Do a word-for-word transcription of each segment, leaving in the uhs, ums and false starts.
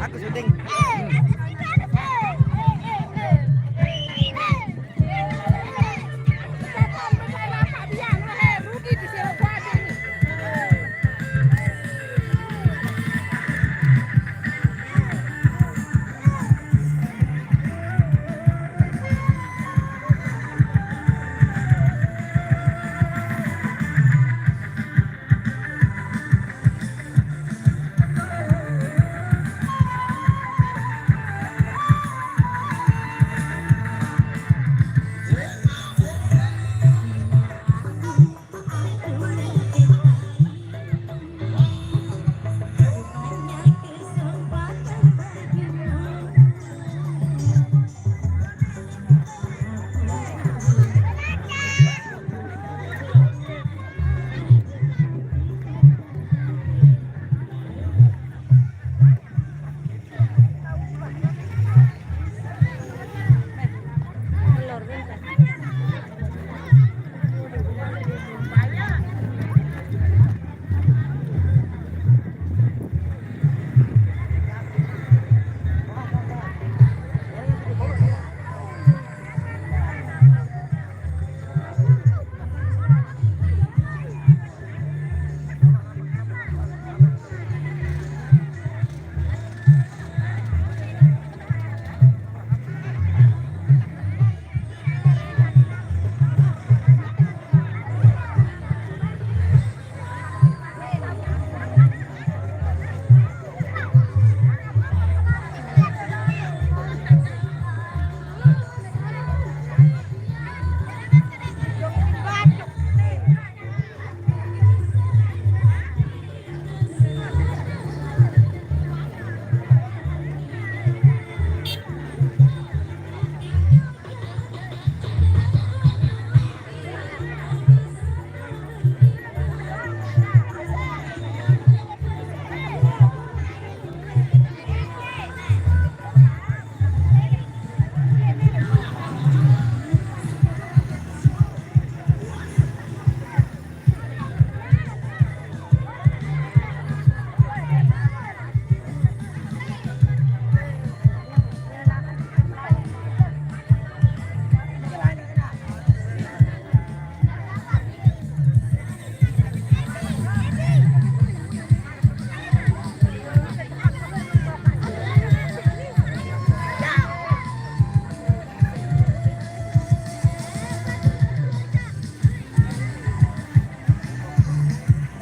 Aku syuting.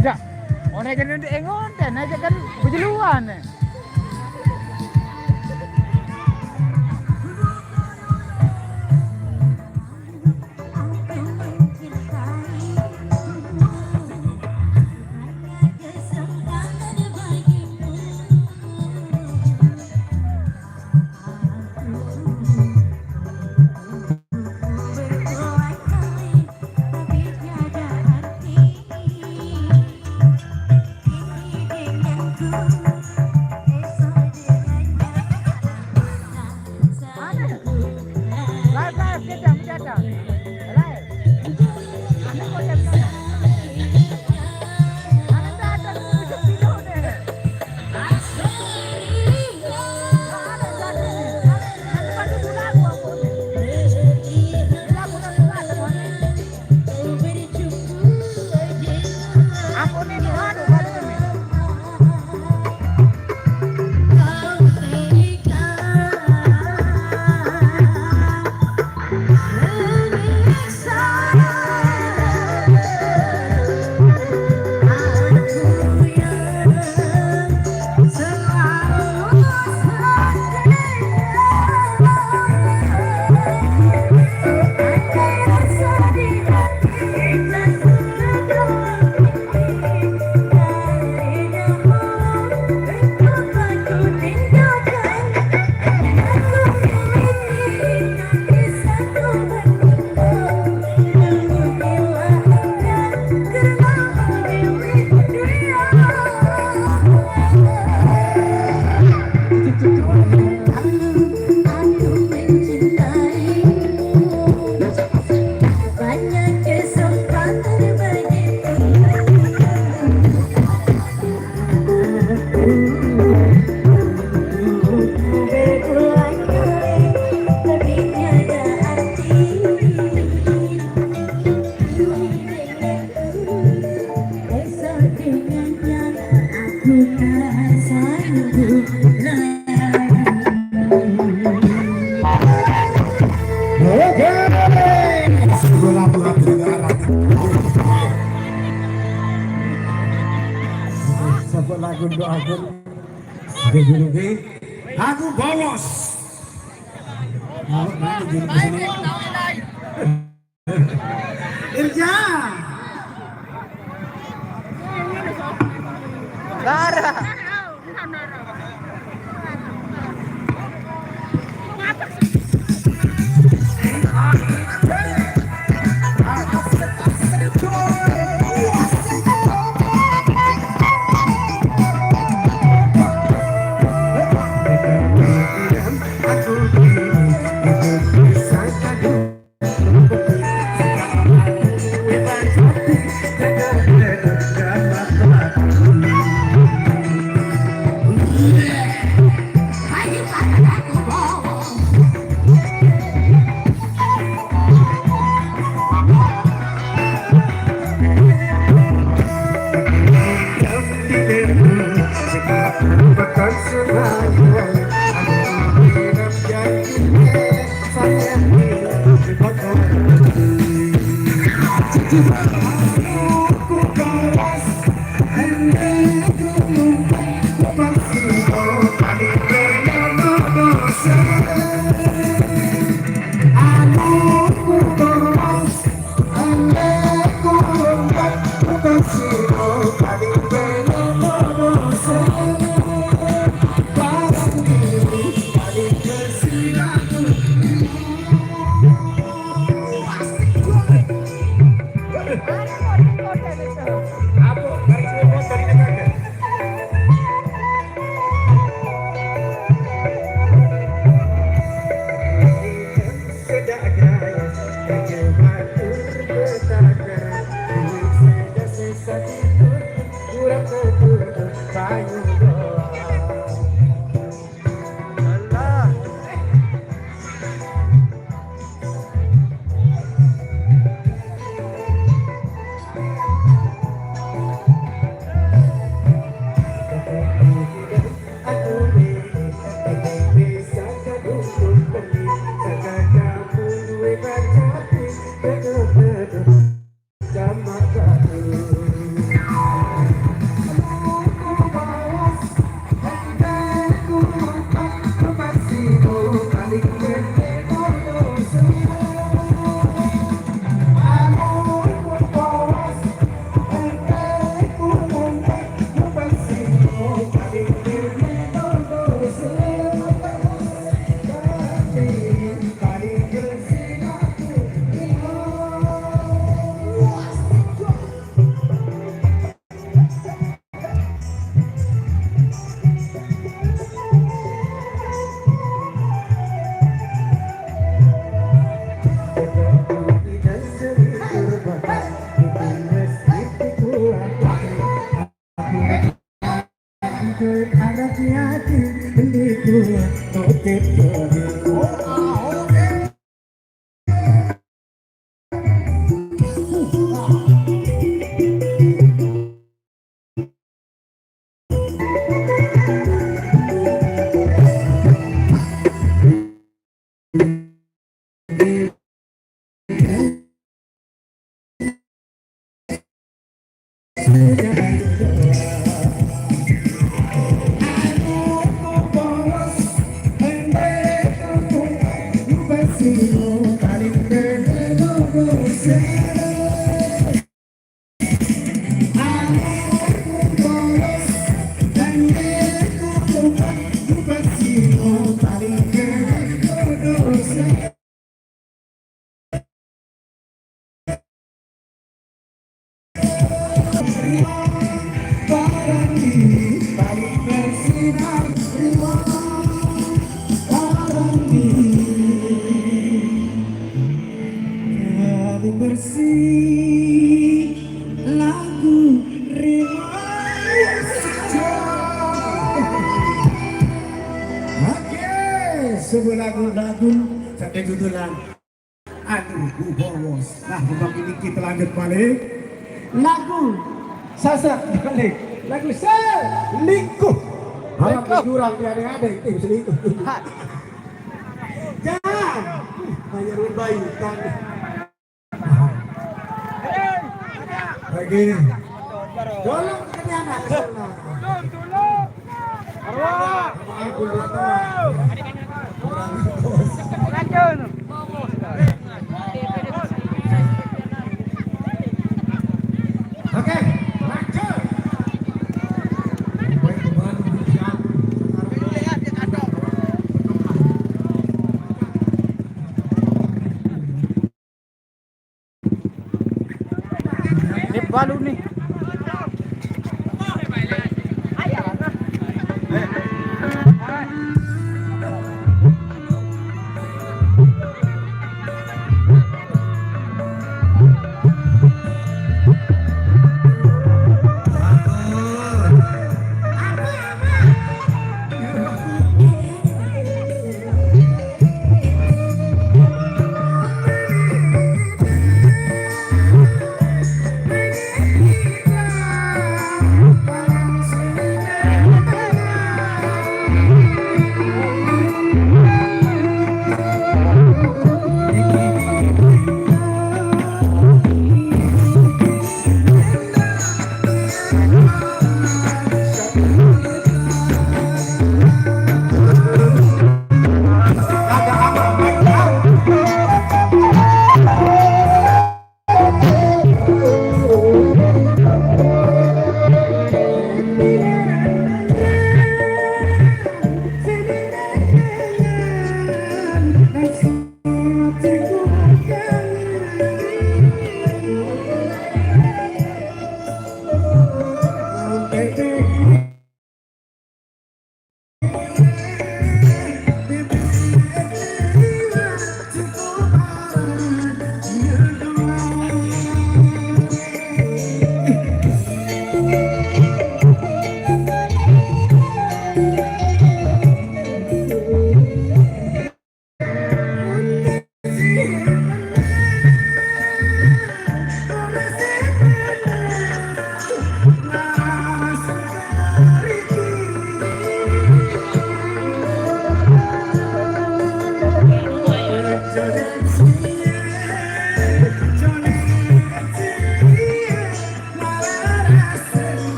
Dak, orang kena dek ngonten aja kan berjeluan eh. Oke, dulu, oke. Aku bawos. Mau nanya dulu ke sini. Irja. Lara. Sebuah lagu-lagu sampai judulan Aduh, bawos. Nah, ini kita lanjut balik. Lagu sasak balik. Lagu selingkuh. Harap jurang tiada ada yang selingkuh. Jangan hanya rumbai kan. Lagi. Tolong ke anak sana. Tolong, tolong. Oke, lanjut. Ini baru nih.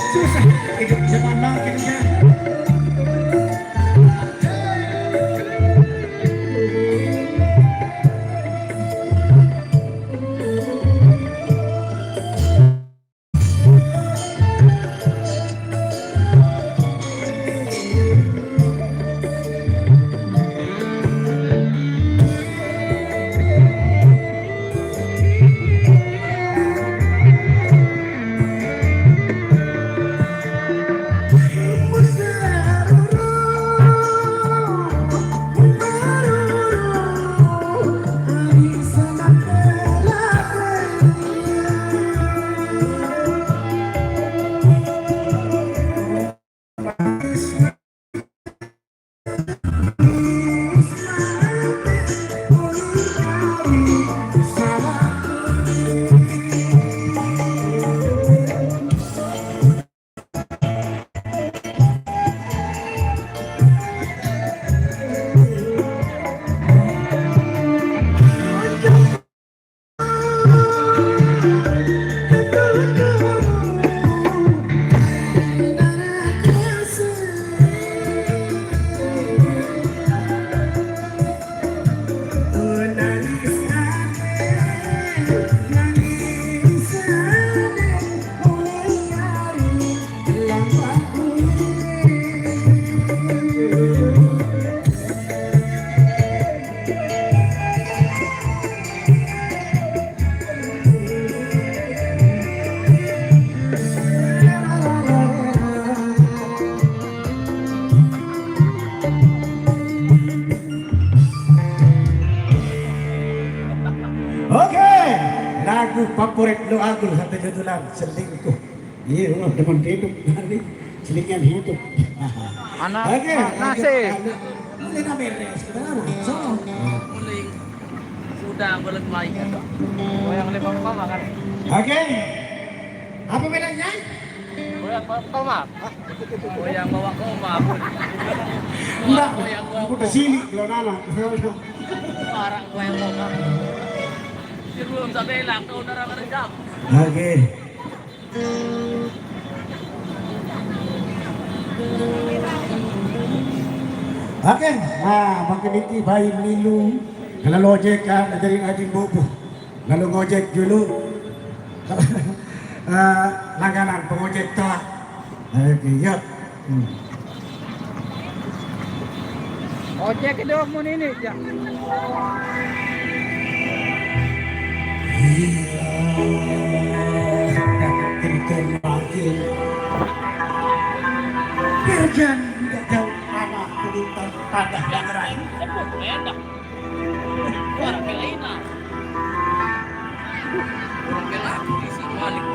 Susah hidup zaman now, gitu kan. Oke, lagu favorit lo aku satu judulnya Selingkuh. Iya, wah, demen hidup nanti. Selingan hidup. Oke, nasi. Ini namanya sebenarnya. Sudah, boleh main. Goyang lima makan. Oke. Apa bedanya? Yang bawa komat. Oh, yang bawa komat. Enggak, aku udah sini, kalau nana. Parah gua yang bawa komat. Dia belum sampai hilang, tuh udah rame jam. Oke. Oke, nah, makin iki bayi milu. Kalau ojek kan jadi rajin bobo. Lalu ngojek dulu. Eh, langganan pengojek toh. Oke, yuk. Hmm. Ojek itu mun ini, ya. Iya, dah cerita lagi. Kerjaan tidak jauh anak kedutan pada yang lain. Orang lain, ah. Orang lain, isi balik.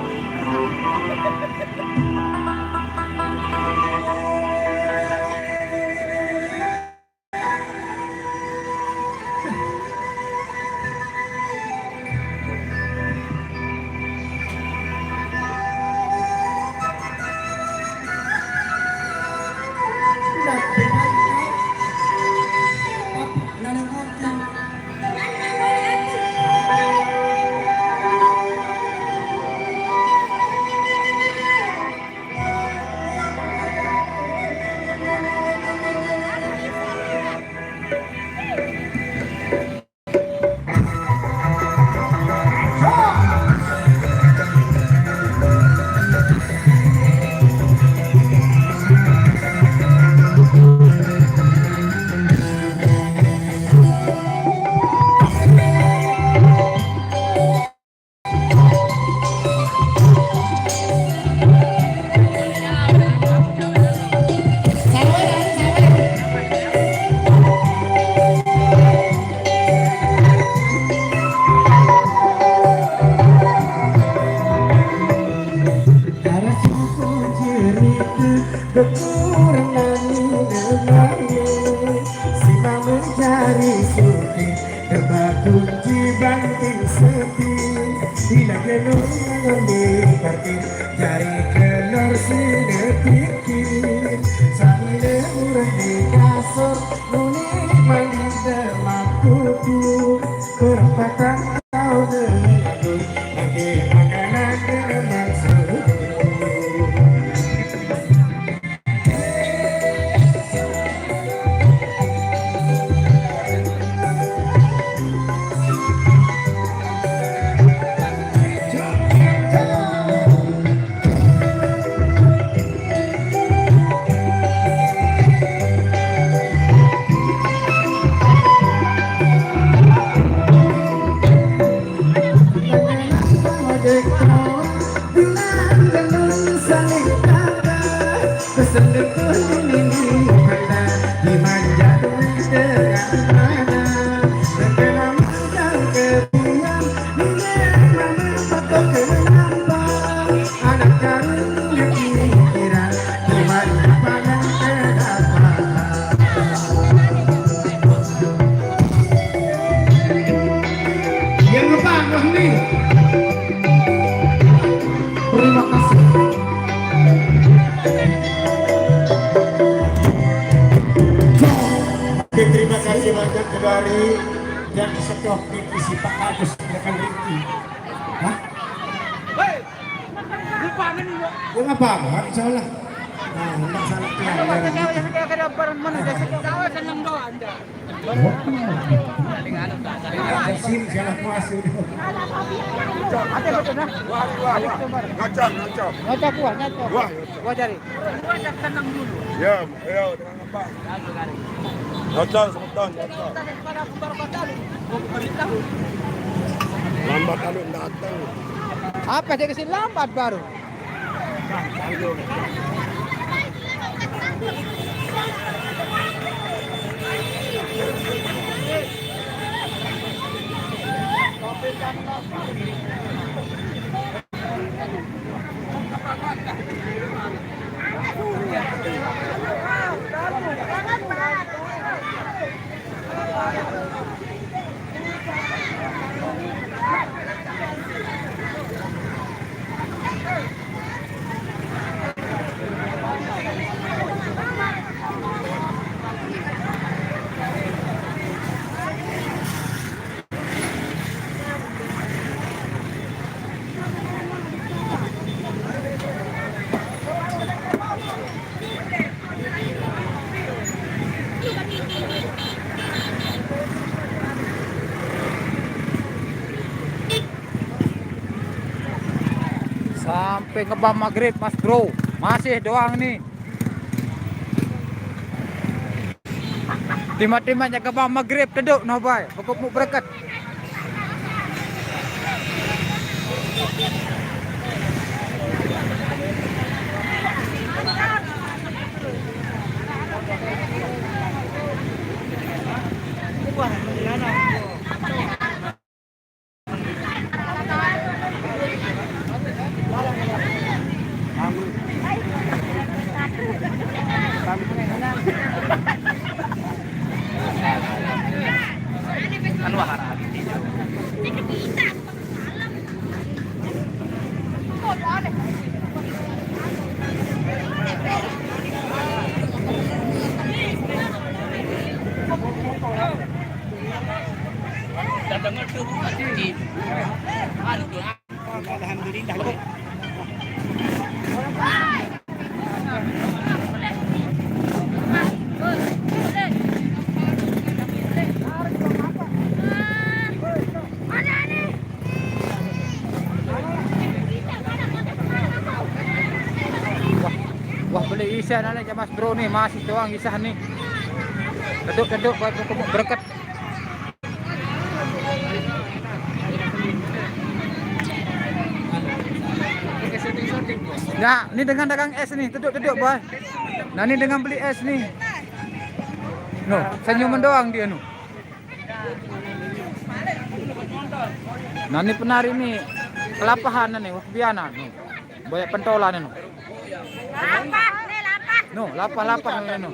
Kekurangan ini, si mama jari suki, terbakunci banting sepi. Bila gelung ngambil parkir, jari keluar sini pikir. Sambil murah di kasur, muni mandi demak kutu. Perempatan kau dulu, nanti makanan demak suruh. Yang ngebangun nih. Terima kasih. Oke, terima kasih banyak dari yang sekolah Ricky, si Pak Agus, silakan Ricky. Hah? Hei, lupa nih, Mbak. Ya, nggak apa-apa, insya Allah. Nah, nggak salah pelanggaran. Saya, saya, saya, saya, saya, saya, saya, saya, saya, saya, saya, saya, saya, saya, Sini salah puas ini. Ada betul dah. Wah, wah, wah. Ngacak, ngacak. Ngacak kuah, ngacak. Wah, ngacak. Wah, jari. Wah, tenang dulu. Ya, ayo, tenang apa? Ngacak, sebentar, ngacak. Lambat lalu datang. Apa dia kesini lambat baru? Sampai ngebam maghrib, Mas Bro. Masih doang nih. Timat-timatnya ngebam maghrib, teduk noh, bay. Pokok mau bereket. Alhamdulillah. Wah, beli isah nane, Mas Bro nih, masih doang isah nih. Keduk-keduk, buat bereket. Nah, ini dengan dagang es nih, teduk-teduk, boy. Nah, ini dengan beli es nih. No, senyuman doang dia, no. Nah, ini penari nih, kelapahan nih, waktu biana, no. Banyak pentolan, no. Lapah, nih lapah. No, lapah-lapah, no.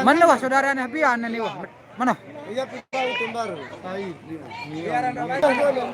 Mana wah saudarane Habian ini wah? Mana? Iya, kita itu baru. Iya. Iya, iya. Iya, iya.